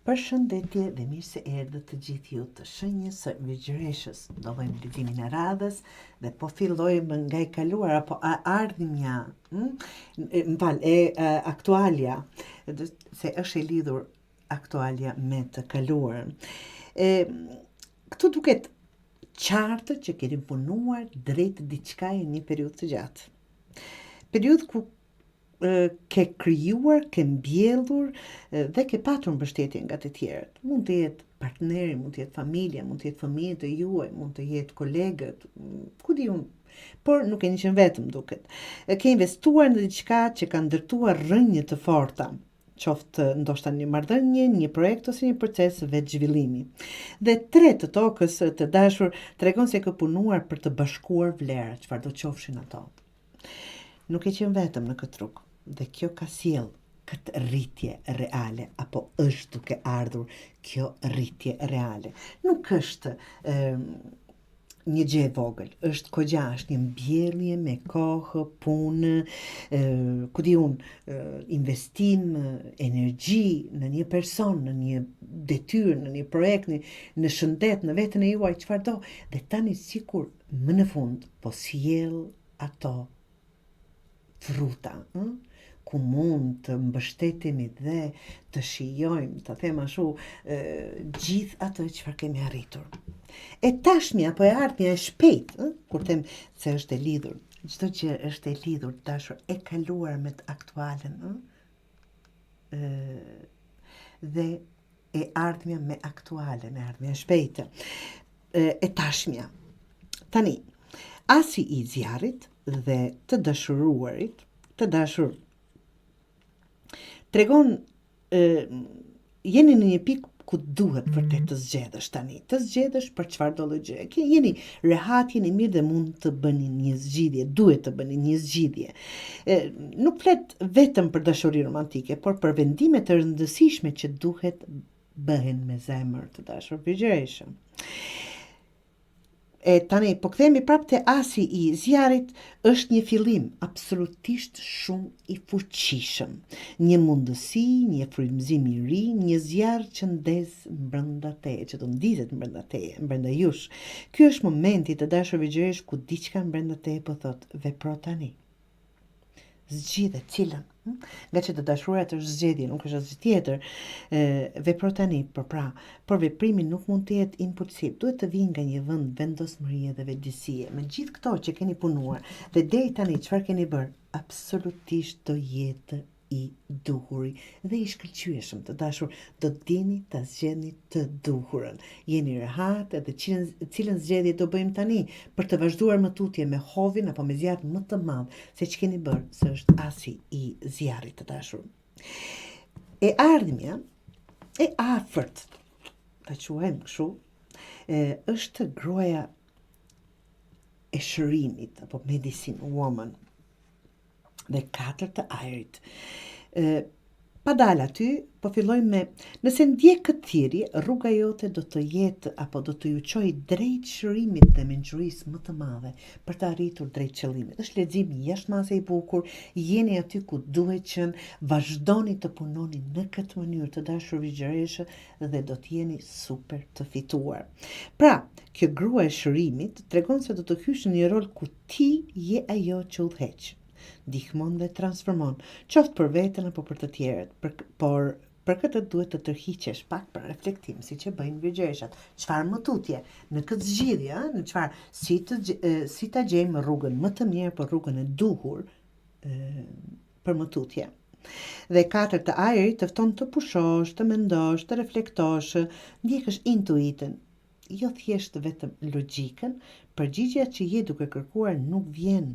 Përshëndetje dhe mirë se erdhët të gjithë ju të shenjës së Virgjëreshës. Do bëjmë leximin e radhës dhe po fillojmë nga e kaluara apo e ardhmja, hm? Më fal, e, e aktualja, se është e lidhur aktualja me të kaluarën. E, këtu duket qartë që keni punuar drejt diçkaje një periudhë të gjatë. Periudhë ku ke krijuar, ke mbjellur dhe ke patur mbështetje nga të tjerët. Mund të jetë partneri, mund të jetë familja, mund të jetë fëmijët e juaj, mund të jetë kolegët, ku di unë, por nuk keni qenë vetëm duket. Ke investuar në diçka që ka ndërtuar rrënjë të forta, qoftë ndoshta një marrëdhënie, një projekt ose një proces vetëzhvillimi. Dhe tre të tokës të dashur tregon se ke punuar për të bashkuar vlera, çfarëdo qofshin ato. Nuk ke qenë vetëm në këtë rrugë dhe kjo ka sjellë këtë rritje reale apo është duke ardhur kjo rritje reale. Nuk është e, një gjë e vogël, është kogja, është një mbjellje me kohë, punë, e, ku di unë, investim, energji në një person, në një detyrë, në një projekt, në, në shëndet, në veten e juaj, çfarëdo, dhe tani sikur më në fund po sjell ato fruta, ë? ku mund të mbështetemi dhe të shijojmë, ta them ashtu, gjithë atë çfarë kemi arritur. E tashmja apo e ardhmja e shpejtë, ë? kur them se është e lidhur, çdo gjë është e lidhur, të dashur, e kaluar me të aktualen, ë? dhe e ardhmja me aktualen, e ardhmja e shpejtë, e tashmja. Tani, asi i zjarrit dhe të dashuruarit, të dashur, tregon e, jeni në një pikë ku duhet vërtet të zgjedhësh tani, të zgjedhësh për çfarëdo lloj gjëje. Ke jeni rehat, jeni mirë dhe mund të bëni një zgjidhje, duhet të bëni një zgjidhje. E, nuk flet vetëm për dashuri romantike, por për vendime të rëndësishme që duhet bëhen me zemër të dashur virgjëreshë. E tani po kthehemi prapë te asi i zjarrit, është një fillim absolutisht shumë i fuqishëm. Një mundësi, një frymëzim i ri, një zjarr që ndez brenda teje, që do ndizet brenda teje, brenda jush. Ky është momenti të dashur virgjëreshë ku diçka brenda teje po thotë vepro tani. Zgjidhe cilën. Hm? Ngaqë të dashurat është zgjedhje, nuk është asgjë tjetër. E, vepro tani, por pra, por veprimi nuk mund të jetë impulsiv, duhet të vijë nga një vend vendosmërie dhe vetëdijësie. Me gjithë këto që keni punuar dhe deri tani çfarë keni bërë, absolutisht do jetë i duhuri dhe i shkëlqyeshëm të dashur, do të dini ta zgjedhni të duhurën. Jeni rehat edhe cilën, cilën zgjedhje do bëjmë tani për të vazhduar më tutje me hovin apo me zjarr më të madh se ç'keni bërë, se është asi i zjarrit të dashur. E ardhmja e afërt, ta quajmë kështu, e, është gruaja e shërimit apo medicine woman dhe 4 të ajrit. E, pa dalë aty, po fillojmë me, nëse ndjek këtë thirrje, rruga jote do të jetë apo do të ju çojë drejt shërimit dhe mençurisë më të madhe për të arritur drejt qëllimit. Është lexim jashtë mase i bukur, jeni aty ku duhet qenë, vazhdoni të punoni në këtë mënyrë të dashur virgjëreshë dhe do të jeni super të fituar. Pra, kjo grua e shërimit tregon se do të hysh në një rol ku Ti je ajo që udhëheq, ndihmon dhe transformon, qoftë për veten apo për të tjerët, për, por për këtë duhet të tërhiqesh pak për reflektim, siç e bëjnë virgjëreshat. Çfarë më tutje në këtë zgjidhje, ë, në çfarë si të si ta gjejmë rrugën më të mirë për rrugën e duhur ë për më tutje. Dhe 4 të ajrit të fton të pushosh, të mendosh, të reflektosh, ndjekësh intuitën, jo thjesht vetëm logjikën, përgjigja që je duke kërkuar nuk vjen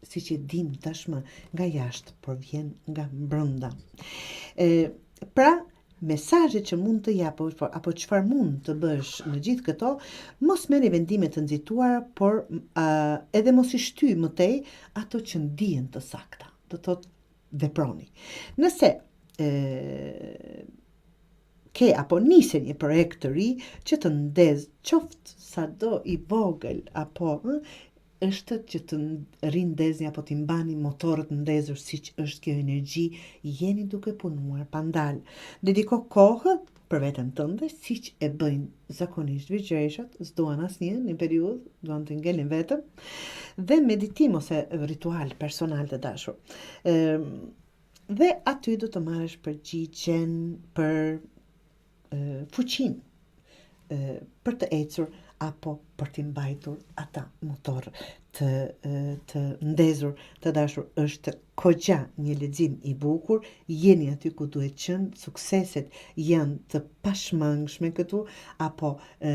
siç e dimë tashmë nga jashtë, por vjen nga brenda. E, pra, mesazhet që mund të jap apo, apo çfarë mund të bësh në gjithë këto, mos merrni vendime të nxituara, por a, edhe mos i shtyj më tej ato që ndihen të sakta. Do thotë veproni. Nëse e, ke apo nise një projekt të ri që të ndez qoftë sado i vogël apo ë, është që të rindezni apo t'i mbani motorët ndezur siç është kjo energji, jeni duke punuar pa ndal. Dediko kohë për veten tënde, siç e bëjnë zakonisht virgjëreshat, s'duan asnjë një periudhë, duan të ngelin vetëm, dhe meditim ose ritual personal të dashur. Ëm dhe aty do të marrësh përgjigjen për fuqinë për të ecur apo për t'i mbajtur ata motor të, të ndezur, të dashur, është kogja një lexim i bukur, jeni aty ku duhet qenë, sukseset janë të pashmangshme këtu, apo e,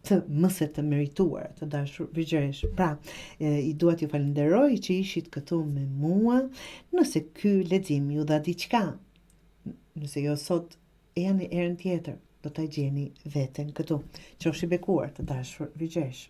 të më se të merituara, të dashur virgjëreshë. Pra, e, i dua t'ju falenderoj që ishit këtu me mua, nëse ky lexim ju dha diçka, nëse jo sot Ejani herën tjetër, do ta gjeni veten këtu. Qofshi bekuar, të dashur virgjëreshë.